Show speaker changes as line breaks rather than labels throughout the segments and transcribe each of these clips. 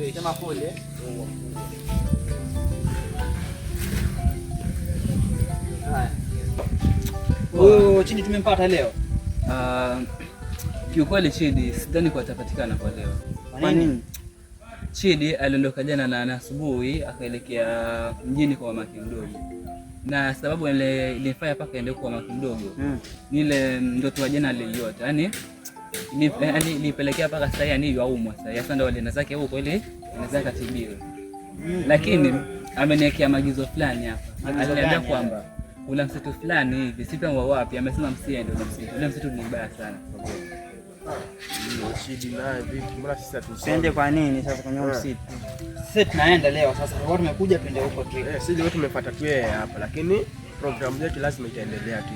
Sema pole. Haya. Huyu Chidi tumempata leo.
Kiukweli Chidi sidhani kwa atapatikana kwa leo.
Kwa nini?
Chidi aliondoka jana na asubuhi akaelekea mjini kwa mamake mdogo, na sababu ile ilifanya paka aende kwa mamake mdogo ni ile ndoto ya jana aliyoota, yani ilipelekea paka sasa, yani yaumwa sasa. Sasa ndio alienda zake huko ili anaweza katibiwe, lakini ameniwekea maagizo fulani hapa. Aliniambia kwamba kuna msitu fulani hivi, sipia wa wapi, amesema msiende ule msitu. Ule msitu ni mbaya sana.
Tuende kwa nini sasa kwenye msitu? Sisi tunaenda leo sasa, kwa tumekuja twende huko tu.
Sisi leo tumefuata tu yeye hapa, lakini programu yetu lazima itaendelea tu.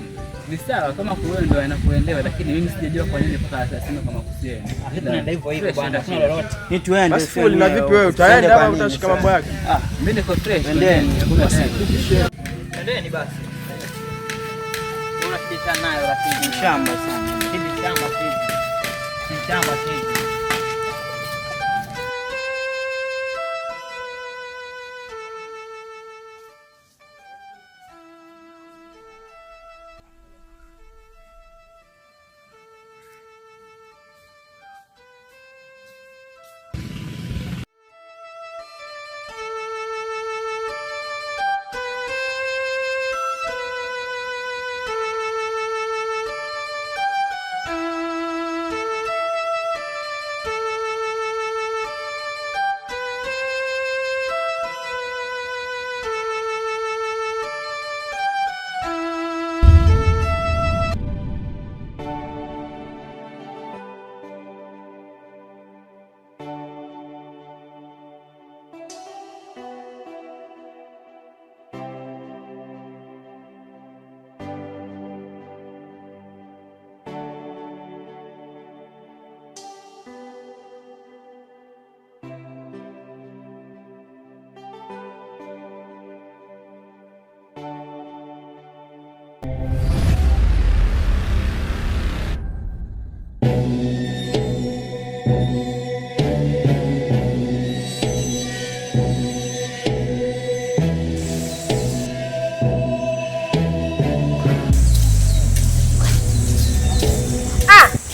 Ni sawa kama kuwe ndio anakuelewa, lakini mimi sijajua kwa nini mpaka sasa sema kama kusiende.
Tunaenda hivyo hivyo bwana, tuna lolote.
Ni tuende.
Basi full na vipi wewe utaenda ama utashika mambo yake?
Ah, mimi niko fresh.
Twendeni.
Hakuna tena.
Twendeni basi. Unakita nayo lakini
Shamba sana.
hivi shamba hivi. Ni shamba hivi.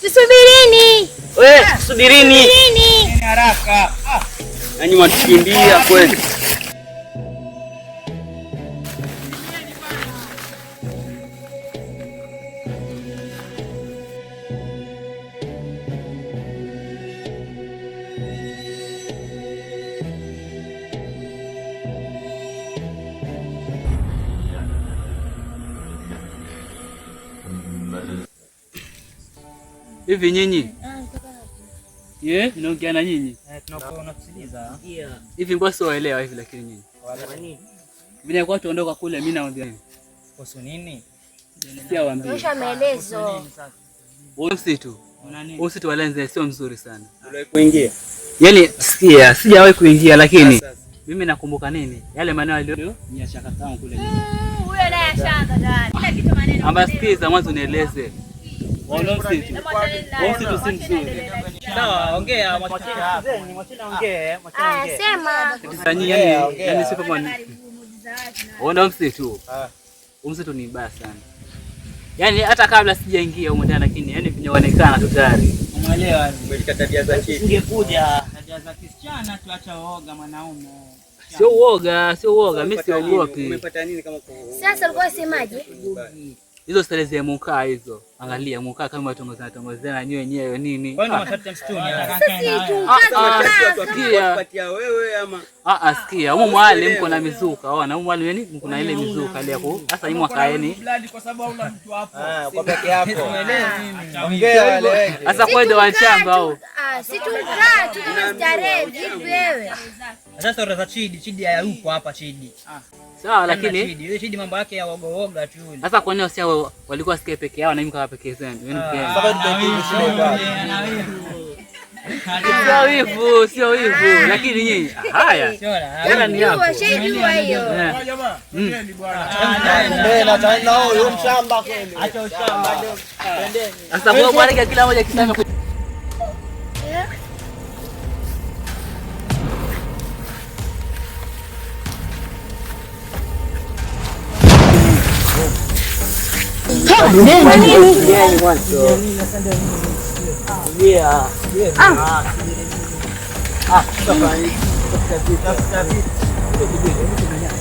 Tusubirini.
We, subirini.
Subirini.
Haraka.
Nanyi mwatukimbia kweli.
Hivi nyinyi? Ye, naongea na nyinyi.
Tunakusikiliza.
Hivi mbona siwaelewa hivi lakini nyinyi? Vile kwa tuondoka kule mimi naambia nini?
Kuhusu nini?
Siwaambie.
Tosha maelezo.
Huo msitu. Huo msitu wa Lenze sio mzuri sana.
Kuingia.
Yaani sikia, sijawahi kuingia lakini mimi nakumbuka nini? Yale maneno yaliyo ni ya shaka zangu kule nyuma.
Huyo naye ashaanza tayari. Kila kitu maneno.
Amba sikiza mwanzo nieleze. Huo msitu. Huo msitu si mzuri.
Sawa, ongea mwachina hapo. Mwachina ongee, mwachina
Aya,
ongee.
sema.
Sasa nyinyi yani sio kama Unaona msitu? Huu msitu ni mbaya sana. Yaani hata kabla sijaingia huko ndani lakini yani vinaonekana tu tayari.
Umeelewa?
Umeshika tabia za chini.
Ungekuja tabia za kisichana tuacha uoga mwanaume.
Sio uoga, sio uoga, mimi siogopi.
Umepata nini kama kwa
Sasa ulikuwa usemaje?
Hizo starehe za mukaa hizo. Angalia mukaa kama watongozana tongozana nyinyi wenyewe nini?
Kwani masharti ya msituni haya?
Sisi tukaa
Sikia.
kupatia wewe ama
Ah, sikia. Humu mwali mko na mizuka. Ona humu mwali yani mko na ile mizuka ile ya ku. Sasa nyinyi mwakaeni.
kwa peke yako. Ongea wale.
Sasa kwa ndio wachamba au.
Si tukaa tu kama starehe vipi wewe?
Sasa ora za Chidi, Chidi hayupo hapa Chidi.
Sawa lakini
Chidi, yule Chidi mambo yake ya woga woga tu yule.
sasa kwa nini wasia walikuwa sikia peke yao na mimi kama peke zenu? Sio wivu, sio wivu, lakini nyinyi haya. Hela ni yako.
Jua shaijua hiyo.
Acha ushamba.
Sasa kwa bwana kila mmoja kisema
Kwa nini?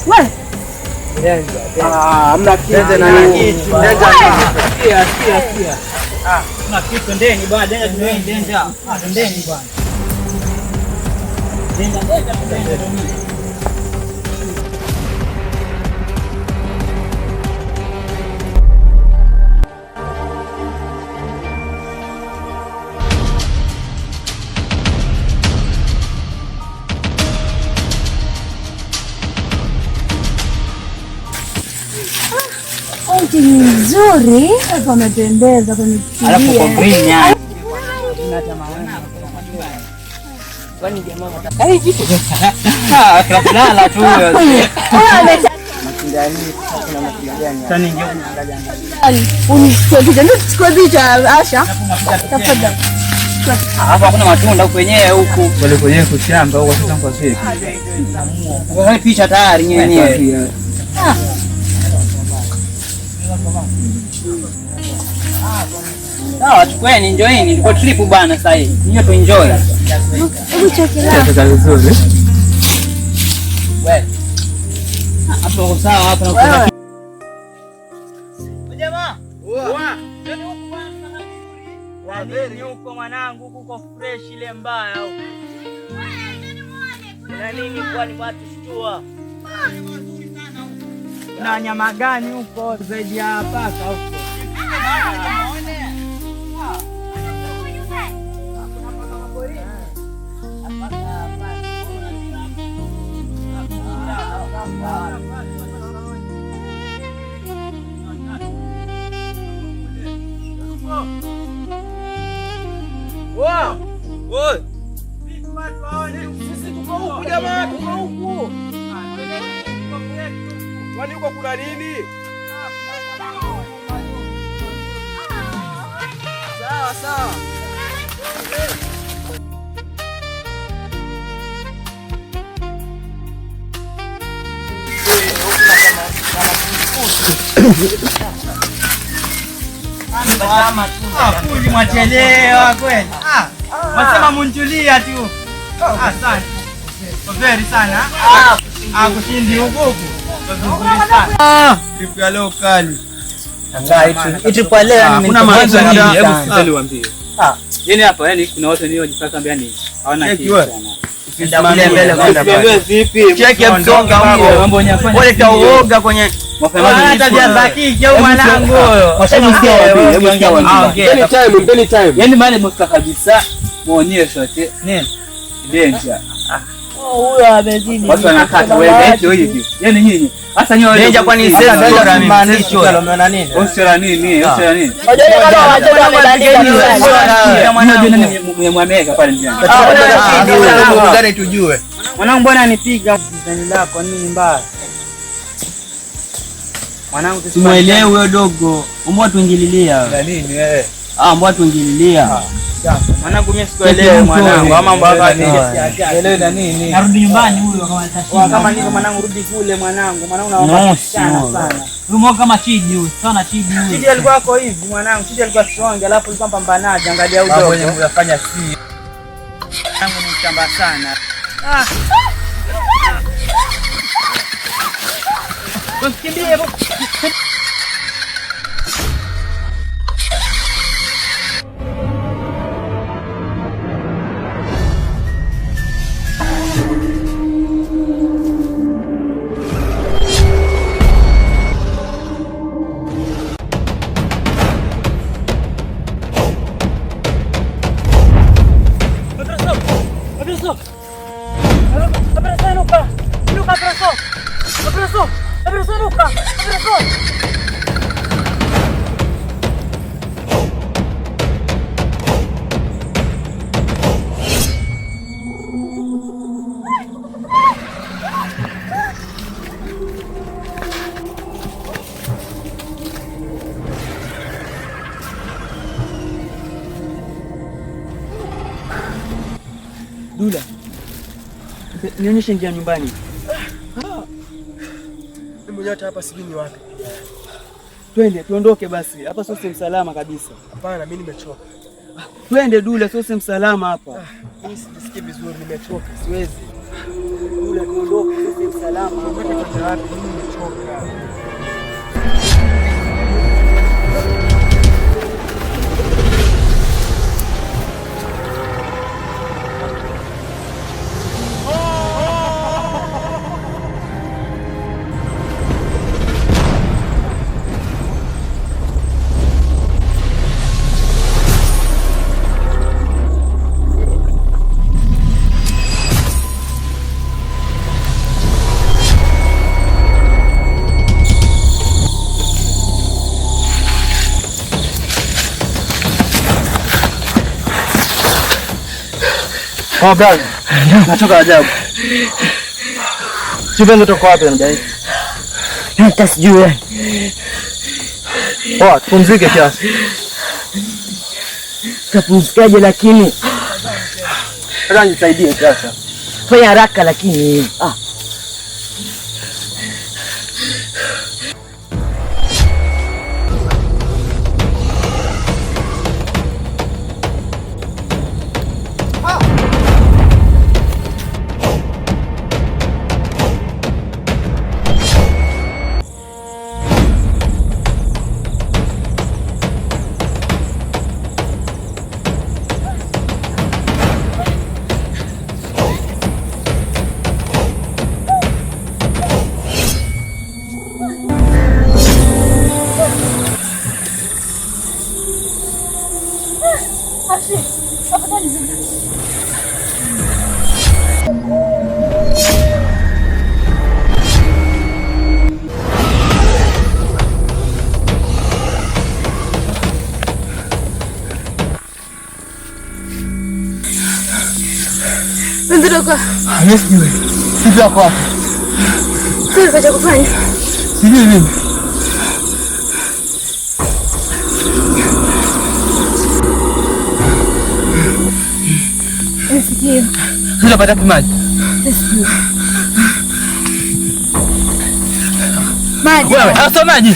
Wewe.
Hamna kitu. Sikia, sikia, sikia. Kuna kitu, twendeni bwana, denja twendeni denja. Twendeni bwana. Denja, denja, twendeni.
Nzuri, hapo amependeza kwenye
Alafu kwa green yani. Kulala tu.
Unichukue picha, ndio tuchukue picha Asha. Tafadhali.
Hapa hakuna matunda huku wenyewe huku.
Wale kwenyewe kushamba huko sasa kwa sisi.
Kwa picha tayari nyenyewe. Sawa, chukueni, enjoyini. Tuko trip bwana sasa hivi. Nyinyi tu enjoy.
Hebu cheki la.
Sasa vizuri.
Wewe. Hapo sawa hapo na kuna. Jamaa. Wa huko mwanangu, huko fresh ile mbaya huko. Na nini kwani watu shtua? Na nyama gani huko zaidi ya paka huko?
Sisi tuko huku jamaa, tuko huku. Kwani huko kuna nini? Sawa sawa.
Kuli mwachelewa kweli. Wasema munjulia tu. Asante. Hongera sana. Kushindi huku huku.
Trip ya leo kali.
Trip ya leo
kuna maana nini? Hebu sisali uambie. Yaani hapa yani kuna watu wenyewe wajipaka ambia ni hawana kitu sana.
Usisimamie mbele kwenda pale.
Vipi?
Cheki ya msonga huo.
Mambo yenyewe
Wale tauoga kwenye hata za kike au mwanangu huyo.
Hebu sikia waambie, hebu sikia waambie.
Any time, any time.
Yaani maana mfika kabisa muonyeshe ati
nini?
Danger.
Huyo amezidi.
Watu wanakata wewe ndio hivyo. Yaani nyinyi hasa nyinyi
danger kwani sasa bora mimi sio
umeona nini?
Usira nini? Usira nini?
Unajua kama watoto wamebandika
Unajua nani mwameka pale njiani.
Gani tujue.
Mwanangu mbona anipiga ndani lako nini mbaya? Mwanangu
simuelewi huyo dogo. Mbona tuingililia?
Na nini wewe?
Mbona tuingililia?
Mwanangu mimi sikuelewi mwanangu, ama mambo hapa ni
Elewi na nini?
Narudi nyumbani huyo kama atashinda. Kama niko mwanangu rudi kule mwanangu, mwanangu naomba sana sana.
Huyo kama Chidi huyo, sana Chidi huyo.
Chidi alikuwa ako hivi mwanangu, Chidi alikuwa strong, alafu alikuwa mpambanaji, angalia huyo.
Mambo yenyewe unafanya si.
Mwanangu ni mshamba sana. Msikimbie. Dula, nionyeshe njia nyumbani.
Mimi mwenyewe hata hapa sijui ni wapi.
Twende tuondoke basi. Hapa sio sehemu salama kabisa.
Hapana, mimi nimechoka.
Twende Dula, sio sehemu salama hapa.
Mimi sijisikii vizuri, nimechoka, siwezi.
Dula, tuondoke, sio sehemu salama hapa.
Twende wapi? Mimi nimechoka.
Oh, brother. Nachoka ajabu. Sio toka wapi mdai?
Hata sijui.
Poa, tupumzike kiasi.
Tapumzikaje lakini?
Nataka nisaidie kiasi.
Fanya haraka lakini. Ah.
Mimi sijui. Sijui ako wapi.
Sasa cha kufanya.
Sijui mimi.
Sijui.
Tutapata wapi maji?
Sijui. Maji.
Wewe, sio maji.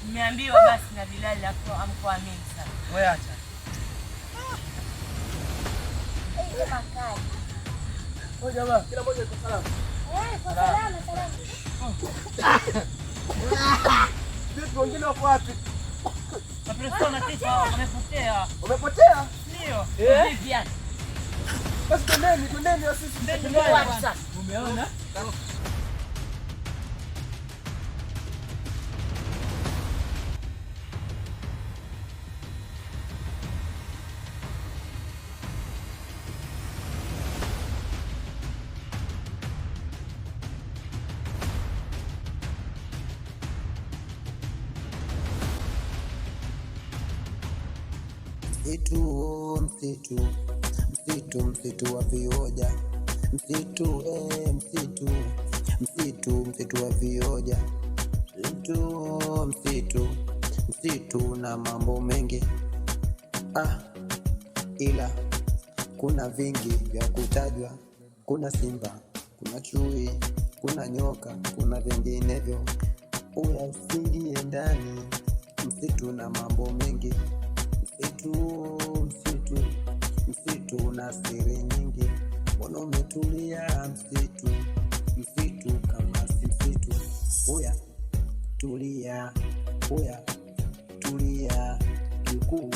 Nimeambiwa basi na Bilali afu amkuamini sana.
Wewe acha.
Wewe jamaa, kila mmoja yuko salama.
Eh, kwa salama salama.
Vipi wengine wako wapi?
Mapiristona kichwa wamepotea.
Wamepotea?
Ndio. Vipi yani?
Basi twendeni, twendeni na sisi.
Wapi sasa?
Umeona?
Msitu, oh, msitu, msitu, msitu wa vioja, msitu, msitu, msitu, msitu wa vioja, msitu, oh, msitu, msitu na mambo mengi, ah, ila Kuna vingi vya kutajwa, kuna simba, kuna chui, kuna nyoka, kuna vinginevyo. Uya, usiingie ndani, msitu na mambo mengi. Msitu, msitu, msitu una siri nyingi. Mbona umetulia msitu? Msitu kama si msitu. Uya, tulia, uya, tulia, jukuu.